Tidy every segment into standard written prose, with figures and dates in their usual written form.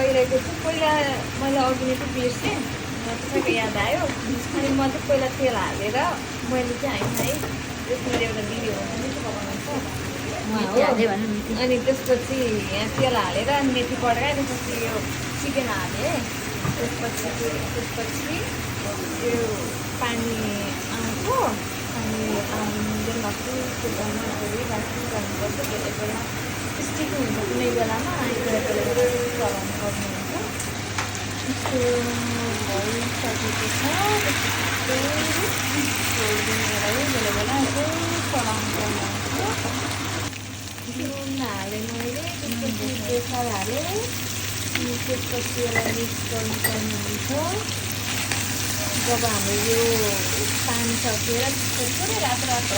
गइरहेको छु। पहिला मैले अघि नै चाहिँ बिर्सेँ, त्यसैको याद आयो। अनि म चाहिँ पहिला तेल हालेर मैले चाहिँ होइन है, त्यसमा एउटा दिदी हुनुहुन्छ मिठो पकाउनुहुन्छ, अनि त्यसपछि यहाँ तेल हालेर मेथी पड्काएँ, त्यसपछि यो चिकन हालेँ, त्यसपछि यो पानी आउँछ, अनि आउँदैन त्यो बनाउनु गर्नुपर्छ। बेला बेला स्टिक हुन्छ कुनै बेलामा, अनि बेला बेला चलाउनु पर्नुहुन्छ। यस्तो भइसकेको छ, छोडिदिनु बेला बेला यसो चलाउनु पर्नुहुन्छ। नुन हालेँ मैले, त्यसपछि बेसार हालेँ, अनि त्यसपछि यसलाई मिक्स गर्नुपर्ने हुन्छ। जब हाम्रो यो पानी सकेर थोरै रातो रातो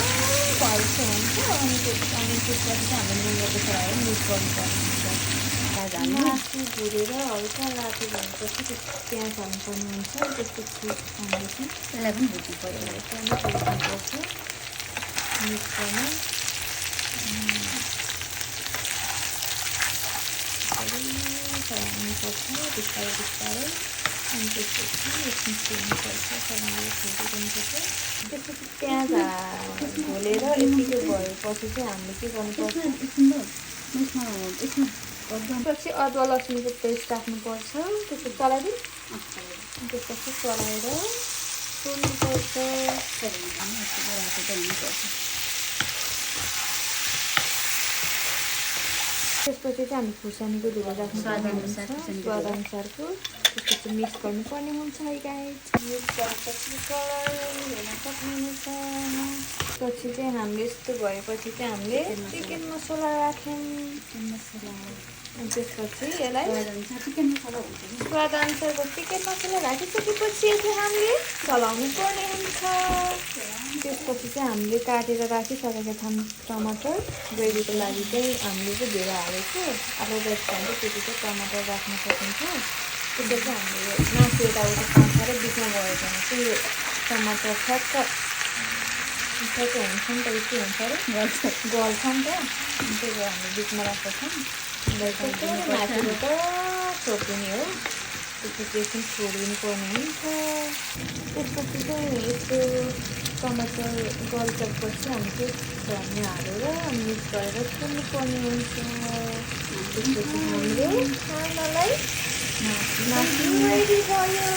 भएपछि हुन्छ, अनि त्यसपछि चाहिँ हामीले नुन बेसार हालेर मिक्स गर्नुपर्ने हुन्छ। मासु भुरेर हल्का रातो भएपछि त्यसपछि प्याज हाल्नुपर्ने हुन्छ। त्यसपछि हामीले चाहिँ त्यसलाई पनि भुट्नु पर्यो, त्यसलाई भुट्नुपर्छ, मिक्स गर्नु चलाउनुपर्छ बिस्तारै बिस्तारै। अनि त्यसपछि मिक्स गर्नुपर्छ, त्यसपछि प्याज घोलेर यतिको भएपछि चाहिँ हामीले के गर्नुपर्छ, त्यसपछि अदुवा लसुनको पेस्ट राख्नुपर्छ। त्यसपछि चलाइदिउँ, त्यसपछि चलाएर सुन्नुपर्छ। त्यसपछि चाहिँ हामी खुर्सानीको धुलो राख्नुपर्ने हुन्छ, स्वादअनुसारको। त्यसपछि मिक्स गर्नुपर्ने हुन्छ है गाइस। मिक्स गरेपछि कलर हेर्न सक्नुहुनेछ। पछि चाहिँ हामीले यस्तो भएपछि चाहिँ हामीले चिकन मसला राख्यौँ, अनि त्यसपछि यसलाई स्वादअनुसारको चिकन मसला राखिसकेपछि चाहिँ हामीले चलाउनु पर्ने हुन्छ। त्यसपछि चाहिँ हामीले काटेर राखिसकेका छौँ टमाटर, ग्रेभीको लागि चाहिँ हामीले चाहिँ धेरै हालेको अब बेस्ट खान्छ, त्यति चाहिँ टमाटर राख्न सकिन्छ। त्यसपछि हामीले मासु यताउता पाउँछ र बिचमा गयो भने चाहिँ यो टमाटर ठ्याक्क हुन्छ नि त, के हुन्छ अरे गल्छ नि त, त्यही भएर हामीले बिचमा राख्दछौँ। मासुबाट छोपिदिने हो, त्यसपछि एकछिन छोडिदिनु पर्ने हुन्छ। त्यसपछि चाहिँ यस्तो टमाटर गल्सकेपछि हामी चाहिँ हालेर मिक्स गरेर छोड्नु पर्ने हुन्छ। त्यसपछि हामीले खानालाई मासु रेडी भयो।